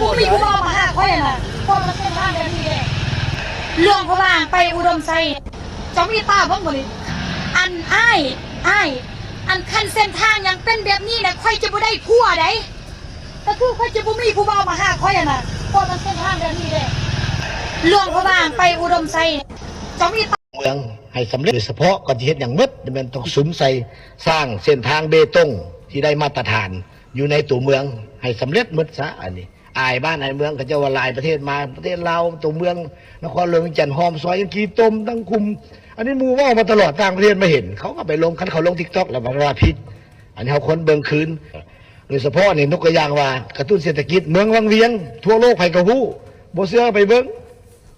ບໍ່ມີຜູ້ບ່າວມາຫາຂ້ອຍຫັ້ນນະ ເພາະມັນເປັນທາງແບບນີ້ແຫຼະ. ຫຼວງພະບາງໄປອຸດົມໄຊ ເຈົ້າມີຕາເບິ່ງບໍ່ນີ້? ອັນອ້າຍ ອ້າຍ ອັນຄັນເສັ້ນທາງຍັງເປັນແບບນີ້ນະ ຂ້ອຍຈະບໍ່ໄດ້ຜົວໃດ. ກໍຄືຂ້ອຍຈະບໍ່ມີຜູ້ບ່າວມາຫາຂ້ອຍຫັ້ນນະ ເພາະມັນເປັນທາງແບບນີ້ແຫຼະ. ຫຼວງພະບາງໄປອຸດົມໄຊ ເຈົ້າມີຕາ ເມືອງໃຫ້ສຳເລັດ ໂດຍສະເພາະກ່ອນຊິເຮັດຫຍັງໝົດ ແມ່ນຕ້ອງສຸມໃສ່ສ້າງເສັ້ນທາງເບຕົງທີ່ໄດ້ມາດຕະຖານຢູ່ໃນຕົວເມືອງໃຫ້ສຳເລັດໝົດຊະ. ອັນນີ້ ອາຍບ້ານອາຍເມືອງ ເຂົາເຈົ້າວ່າຫຼາຍປະເທດມາ ປະເທດລາວ ຕົວເມືອງນະຄອນຫຼວງວຽງຈັນ ຫອມຊອຍ ຍັງຂີ້ຕົມ ທັງຂຸມ. ອັນນີ້ໝູ່ເວົ້າມາຕະຫຼອດ ຕ່າງປະເທດມາເຫັນ ເຂົາກໍໄປລົງ ຄັນເຂົາລົງ TikTok ແລ້ວມັນວ່າຜິດ. ອັນນີ້ເຮົາຄວນເບິ່ງຄືນ ໂດຍສະເພາະນີ້ ຍົກຕົວຢ່າງວ່າ ກະຕຸ້ນເສດຖະກິດເມືອງວັງວຽງ ທົ່ວໂລກໃຜກໍຮູ້ ບໍ່ເຊື່ອໄປເບິ່ງ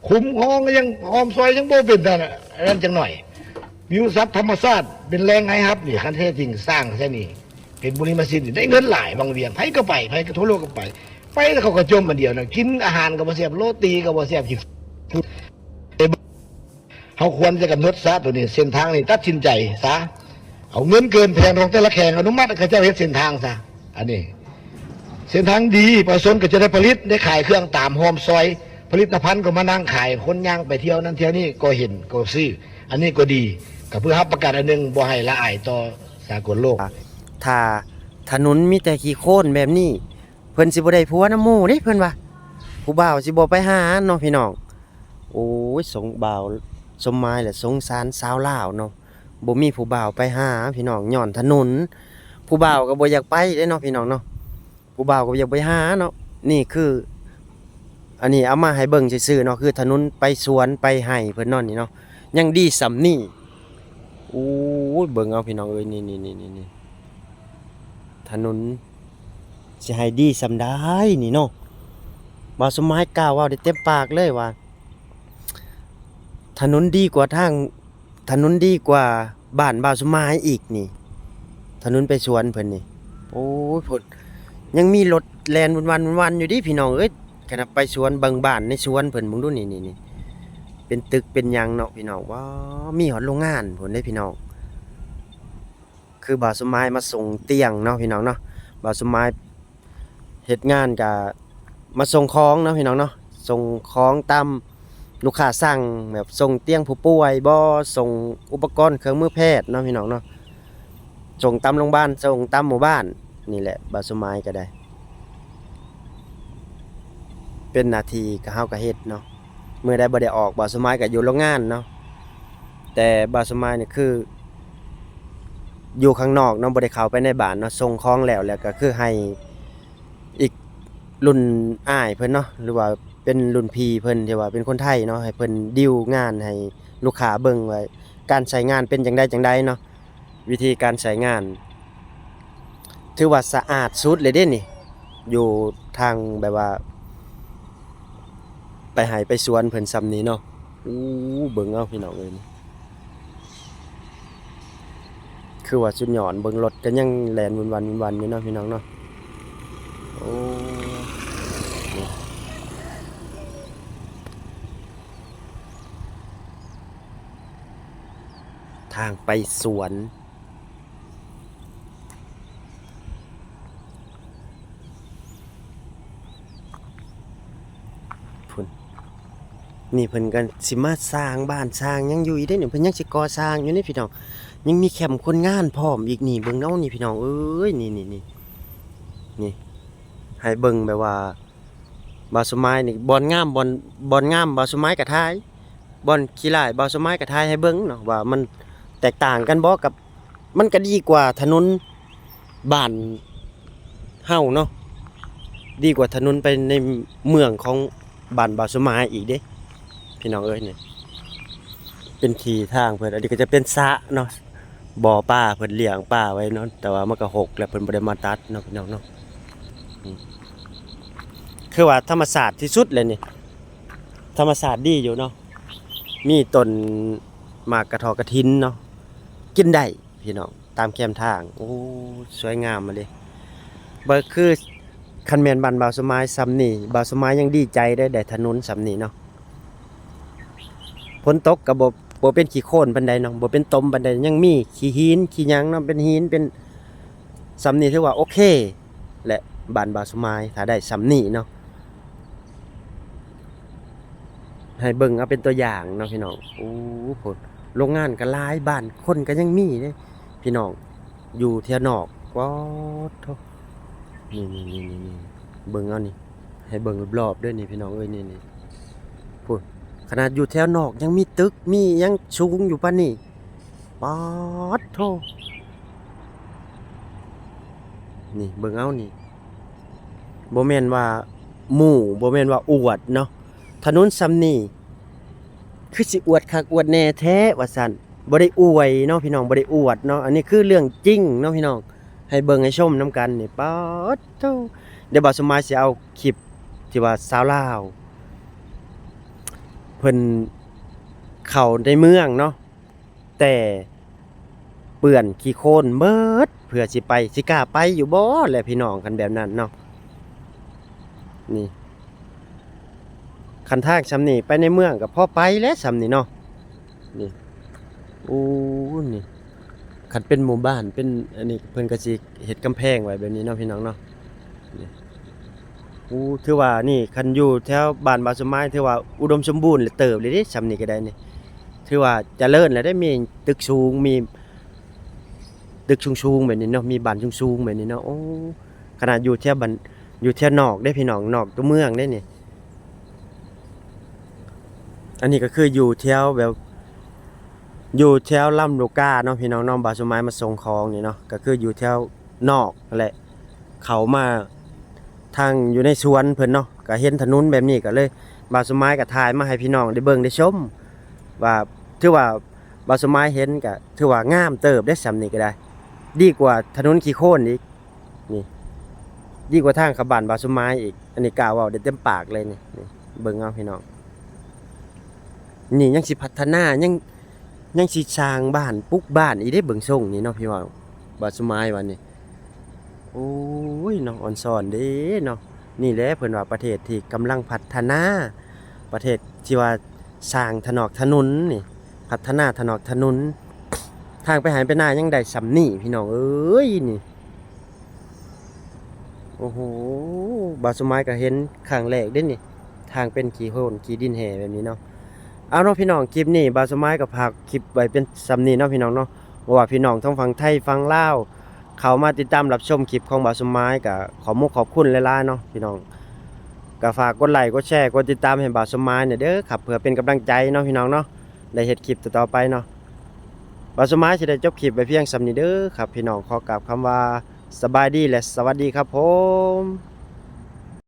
ຂຸມຄອງຍັງ ຫອມຊອຍຍັງບໍ່ເປັນຕາ ອັນນັ້ນຈັກໜ້ອຍ. ວິວທັດທຳມະຊາດ ເປັນແຫຼ່ງລາຍຮັບນີ້ ຄັນແທ້ຈິງສ້າງໃສ່ນີ້ ເປັນບຸລິມະສິດນີ້ ໄດ້ເງິນຫຼາຍ ວັງວຽງ ໃຜກໍໄປ ໃຜກໍ ທົ່ວໂລກກໍໄປ ໄປແລ້ວເຂົາກໍຈົ່ມອັນດຽວນັ້ນ ກິນອາຫານກໍບໍ່ແຊບ ໂລຕີກໍບໍ່ແຊບ ຂີ້ ເຮົາຄວນຈະກຳນົດຊະໂຕນີ້ ເສັ້ນທາງນີ້ຕັດສິນໃຈຊະ ເອົາເງິນເກີນແຜນຂອງແຕ່ລະແຂວງອະນຸມັດໃຫ້ເຂົາເຈົ້າເຮັດເສັ້ນທາງຊະ. ອັນນີ້ເສັ້ນທາງດີ ປະຊາຊົນກໍຈະໄດ້ຜະລິດ ໄດ້ຂາຍເຄື່ອງຕາມຮ່ອມຊອຍ ຜະລິດຕະພັນກໍມານັ່ງຂາຍ ຄົນຍ່າງໄປທ່ຽວນັ້ນທ່ຽວນີ້ກໍເຫັນກໍຊື້ ອັນນີ້ກໍດີ ກໍເພື່ອຮັບປະກັນອັນໜຶ່ງ ບໍ່ໃຫ້ລະອາຍຕໍ່ສາກົນໂລກ. ຖ້າຖະໜົນມີແຕ່ຂີ້ໂຄນແບບນີ້ ເພິ່ນຊິບໍ່ໄດ້ຜົວນຳໝູ່ເດ້ ເພິ່ນວ່າ ຜູ້ບ່າວຊິບໍ່ໄປຫາເນາະພີ່ນ້ອງ. ໂອ້ຍ ສົງ ບ່າວສົມໝາຍລະສົງສານສາວລາວເນາະ ບໍ່ມີຜູ້ບ່າວໄປຫາພີ່ນ້ອງ ຍ້ອນຖະໜົນ ຜູ້ບ່າວກໍບໍ່ຢາກໄປເດ້ເນາະພີ່ນ້ອງເນາະ ຜູ້ບ່າວກໍບໍ່ຢາກໄປຫາເນາະ. ນີ້ຄື ອັນນີ້ເອົາມາໃຫ້ເບິ່ງຊື່ໆເນາະ ຄືຖະໜົນໄປສວນໄປໄຮ່ເພິ່ນເນາະ ນີ້ເນາະ ຍັງດີສ່ຳນີ້. ໂອ້ຍ ເບິ່ງເອົາພີ່ນ້ອງເອີຍ ນີ້ໆໆໆ ຖະໜົນຊິໃຫ້ດີສ່ຳໃດນີ້ເນາະ. ບ່າວສົມໝາຍກ່າວເວົ້າໄດ້ເຕັມປາກເລີຍວ່າ ຖະໜົນດີກວ່າທາງ ຖະໜົນດີກວ່າບ້ານບ່າວສົມໝາຍອີກນີ້ ຖະໜົນໄປສວນເພິ່ນນີ້. ໂອ້ຍ ພຸ້ນ ຍັງມີລົດແລ່ນວຸນວັນໆຢູ່ເດ້ພີ່ນ້ອງເອີຍ. ຂະໜາດໄປສວນເບິ່ງບ້ານໃນສວນເພິ່ນເບິ່ງດູ ນີ້ໆ ເປັນຕຶກເປັນຫຍັງເນາະພີ່ນ້ອງ. ວ້າ ມີຮອດໂລງງານພຸ້ນເດ້ພີ່ນ້ອງ. ຄືບ່າວສົມໝາຍມາສົ່ງຕຽງເນາະພີ່ນ້ອງເນາະ ບ່າວສົມໝາຍເຮັດງານກະມາສົ່ງຂອງເນາະພີ່ນ້ອງເນາະ ສົ່ງຂອງຕາມລູກຄ້າສັ່ງ ແບບສົ່ງຕຽງຜູ້ປ່ວຍບໍ ສົ່ງອຸປະກອນເຄື່ອງມືແພດເນາະພີ່ນ້ອງເນາະ ສົ່ງຕາມໂລງບານ ສົ່ງຕາມໝູ່ບ້ານ. ນີ້ແຫຼະ ບ່າວສົມໝາຍກໍໄດ້ ເປັນໜ້າທີ່ ກໍເຮົາກໍເຮັດເນາະ. ມື້ໃດບໍ່ໄດ້ອອກ ບ່າວສົມໝາຍກໍຢູ່ໂລງງານເນາະ ແຕ່ບ່າວສົມໝາຍນີ້ຄືຢູ່ຂ້າງນອກເນາະ ບໍ່ໄດ້ເຂົ້າໄປໃນບ້ານເນາະ ສົ່ງຂອງແລ້ວ ແລ້ວກໍຄືໃຫ້ອີກລຸ້ນອ້າຍເພິ່ນເນາະ ຫຼືວ່າເປັນລຸ້ນພີ່ເພິ່ນທີ່ວ່າເປັນຄົນໄທເນາະ ໃຫ້ເພິ່ນດີວງານໃຫ້ລູກຄ້າເບິ່ງວ່າການໃຊ້ງານເປັນຈັ່ງໃດຈັ່ງໃດເນາະ. ວິທີການໃຊ້ງານ ຖືວ່າສະອາດສຸດເລີຍເດ້ນີ້ ຢູ່ທາງແບບວ່າໄປໄຮ່ໄປສວນເພິ່ນສ່ຳນີ້ເນາະ. ອູ້ ເບິ່ງເອົາພີ່ນ້ອງເອີຍ ຄືວ່າສຸດຍອດ ເບິ່ງລົດກໍຍັງແລ່ນວຸນວັນໆຢູ່ເນາະພີ່ນ້ອງເນາະ. ໂອ້ ທາງໄປສວນ ພຸ້ນ ນີ້ເພິ່ນກໍຊິມາສ້າງບ້ານສ້າງຫຍັງຢູ່ອີກເດ້ນີ້ ເພິ່ນຍັງຊິກໍ່ສ້າງຢູ່ນີ້ພີ່ນ້ອງ ຍັງມີແຄ້ມຄົນງານພ້ອມອີກນີ້ ເບິ່ງເອົານີ້ພີ່ນ້ອງເອີຍ ນີ້ໆໆ ນີ້ ໃຫ້ເບິ່ງແບບວ່າ ບ່າວສົມໝາຍນີ້ ບ່ອນງາມ ບ່ອນ ບ່ອນງາມບ່າວສົມໝາຍກໍຖ່າຍ ບ່ອນຂີ້ຮ້າຍບ່າວສົມໝາຍກໍຖ່າຍໃຫ້ເບິ່ງເນາະ ວ່າມັນແຕກຕ່າງກັນບໍ່ກັບ ມັນກໍດີກວ່າຖະໜົນບ້ານເຮົາເນາະ ດີກວ່າຖະໜົນໄປໃນເມືອງຂອງບ້ານບ່າວສົມໝາຍອີກເດ້ ພີ່ນ້ອງເອີຍ. ນີ້ເປັນທີ່ທາງເພິ່ນ ອັນນີ້ກໍຈະເປັນສະເນາະ ບໍ່ປາ ເພິ່ນລ້ຽງປາໄວ້ເນາະ ແຕ່ວ່າມັນກໍຫົກແລ້ວ ເພິ່ນບໍ່ໄດ້ມາຕັດເນາະ ພີ່ນ້ອງເນາະ. ອືມ ຄືວ່າທຳມະຊາດທີ່ສຸດແຫຼະນີ້ ທຳມະຊາດດີຢູ່ເນາະ ມີຕົ້ນໝາກກະຖໍກະຖິນເນາະ ກິນໄດ້ພີ່ນ້ອງ ຕາມແຄມທາງ. ໂອ້ ສວຍງາມມາເດ ບໍ່ຄື ຄັນແມ່ນບ້ານບ່າວສົມໝາຍສ່ຳນີ້ ບ່າວສົມໝາຍຍັງດີໃຈເດ້ ໄດ້ຖະໜົນສ່ຳນີ້ເນາະ. ຝົນຕົກກໍບໍ່ ບໍ່ເປັນຂີ້ໂຄນປານໃດເນາະ ບໍ່ເປັນຕົມປານໃດ ຍັງມີຂີ້ຫີນຂີ້ຫຍັງເນາະ ເປັນຫີນເປັນ ສ່ຳນີ້ຖືວ່າໂອເຄແຫຼະ ບ້ານບ່າວສົມໝາຍ ຖ້າໄດ້ສ່ຳນີ້ເນາະ ໃຫ້ເບິ່ງເອົາເປັນຕົວຢ່າງເນາະພີ່ນ້ອງ. ໂອ້ ໂພດ ໂຮງງານກໍຫຼາຍ ບ້ານຄົນກໍຍັງມີເດ້ພີ່ນ້ອງ ຢູ່ແຖວນອກ. ປາດໂທ້ ນີ້ໆໆໆ ເບິ່ງເອົານີ້ ໃຫ້ເບິ່ງລອບໆເດີ້ນີ້ພີ່ນ້ອງເອີຍ. ນີ້ໆ ພຸ້ນ ຂະໜາດຢູ່ແຖວນອກຍັງມີຕຶກ ມີຫຍັງສູງຢູ່ປານນີ້. ປາດໂທ້ ນີ້ເບິ່ງເອົານີ້ ບໍ່ແມ່ນວ່າໝູ່ ບໍ່ແມ່ນວ່າອວດເນາະ ຖະໜົນສ່ຳນີ້ ຄືຊິອວດຄັກອວດແນ່ແທ້ວ່າຊັ້ນ. ບໍ່ໄດ້ອວຍເນາະພີ່ນ້ອງ ບໍ່ໄດ້ອວດເນາະ ອັນນີ້ຄືເລື່ອງຈິງເນາະພີ່ນ້ອງ ໃຫ້ເບິ່ງໃຫ້ຊົມນຳກັນນີ້. ປາດໂທ້ ດຽວບ່າວສົມໝາຍຊິເອົາຄລິບທີ່ວ່າຊາວລາວເພິ່ນເຂົ້າໃນເມືອງເນາະ ແຕ່ເປື້ອນຂີ້ໂຄນເບິດ ເພື່ອຊິໄປ ຊິກ້າໄປຢູ່ບໍ່ແຫຼະພີ່ນ້ອງ ຄັນແບບນັ້ນເນາະ. ນີ້ ຄັນທາງສ່ຳນີ້ ໄປໃນເມືອງກໍພໍໄປແຫຼະສ່ຳນີ້ເນາະ. ນີ້ ໂອ້ ນີ້ ຄັນເປັນໝູ່ບ້ານ ເປັນອັນນີ້ ເພິ່ນກໍຊິເຮັດກຳແພງໄວ້ແບບນີ້ເນາະພີ່ນ້ອງເນາະ. ນີ້ ໂອ້ ຖືວ່ານີ້ ຄັນຢູ່ແຖວບ້ານບ່າວສົມໝາຍ ຖືວ່າອຸດົມສົມບູນເຕີບເລີຍເດ້ ສ່ຳນີ້ກໍໄດ້ນີ້ ຖືວ່າຈະເລີນແລ້ວເດ້. ມີຕຶກສູງ ມີຕຶກສູງໆແບບນີ້ເນາະ ມີບ້ານສູງໆແບບນີ້ເນາະ. ໂອ້ ຂະໜາດຢູ່ແຖວບ້ານ ຢູ່ແຖວນອກເດ້ພີ່ນ້ອງ ນອກຕົວເມືອງເດ້ນີ້. ອັນນີ້ກໍຄືຢູ່ແຖວແບບ ຢູ່ແຖວລຳລູກກາເນາະພີ່ນ້ອງເນາະ ບ່າວສົມໝາຍມາສົ່ງຂອງນີ້ເນາະ ກໍຄືຢູ່ແຖວນອກຫັ້ນແຫຼະ ເຂົ້າມາທາງຢູ່ໃນສວນເພິ່ນເນາະ ກໍເຫັນຖະໜົນແບບນີ້ ກໍເລີຍບ່າວສົມໝາຍກໍຖ່າຍມາໃຫ້ພີ່ນ້ອງໄດ້ເບິ່ງໄດ້ຊົມ ວ່າ ຖືວ່າບ່າວສົມໝາຍເຫັນກໍຖືວ່າງາມເຕີບເດ້ ສ່ຳນີ້ກໍໄດ້ ດີກວ່າຖະໜົນຂີ້ໂຄນອີກ. ນີ້ ດີກວ່າທາງເຂົ້າບ້ານບ່າວສົມໝາຍອີກ ອັນນີ້ກ້າເວົ້າໄດ້ເຕັມປາກເລີຍນີ້. ນີ້ ເບິ່ງເອົາພີ່ນ້ອງ ນີ້ຍັງຊິພັດທະນາ ຍັງ ຍັງຊິສ້າງບ້ານ ປຸກບ້ານອີກເດ້ ເບິ່ງຊົງນີ້ເນາະພີ່ນ້ອງ ບ່າວສົມໝາຍວ່ານີ້. ໂອ້ຍເນາະ ອອນຊອນເດ້ເນາະ. ນີ້ແຫຼະເພິ່ນວ່າປະເທດທີ່ກຳລັງພັດທະນາ ປະເທດທີ່ວ່າສ້າງຖະໜອກຖະໜົນນີ້ ພັດທະນາຖະໜອກຖະໜົນ ທາງໄປໄຮ່ໄປນາຍັງໄດ້ສ່ຳນີ້ພີ່ນ້ອງເອີຍ. ນີ້ ໂອ້ໂຫ ບ່າວສົມໝາຍກໍເຫັນຄັ້ງແລກເດ້ນີ້ ທາງເປັນຂີ້ໂຄນຂີ້ດິນແຮ່ແບບນີ້ເນາະ. ເອົາເນາະພີ່ນ້ອງ ຄລິບນີ້ບ່າວສົມໝາຍກໍຝາກຄລິບໄວ້ເປັນສ່ຳນີ້ເນາະພີ່ນ້ອງເນາະ. ບໍ່ວ່າພີ່ນ້ອງທັງຝັ່ງໄທຝັ່ງລາວ ເຂົ້າມາຕິດຕາມຮັບຊົມຄລິບຂອງບ່າວສົມໝາຍ ກໍຂອບມຸກຂອບຄຸນຫຼາຍໆເນາະພີ່ນ້ອງ. ກໍຝາກກົດໄລ ກົດແຊ ກົດຕິດຕາມໃຫ້ບ່າວສົມໝາຍແດ່ເດີຄັບ ເພື່ອເປັນກຳລັງໃຈເນາະພີ່ນ້ອງເນາະ ໄດ້ເຮັດຄລິບຕໍ່ໆໄປເນາະ. ບ່າວສົມໝາຍຊິໄດ້ຈົບຄລິບໄວ້ພຽງສ່ຳນີ້ເດີຄັບພີ່ນ້ອງ. ຂໍກ່າວຄຳວ່າ ສະບາຍດີ ແລະ ສະຫວັດດີຄັບຜົມ.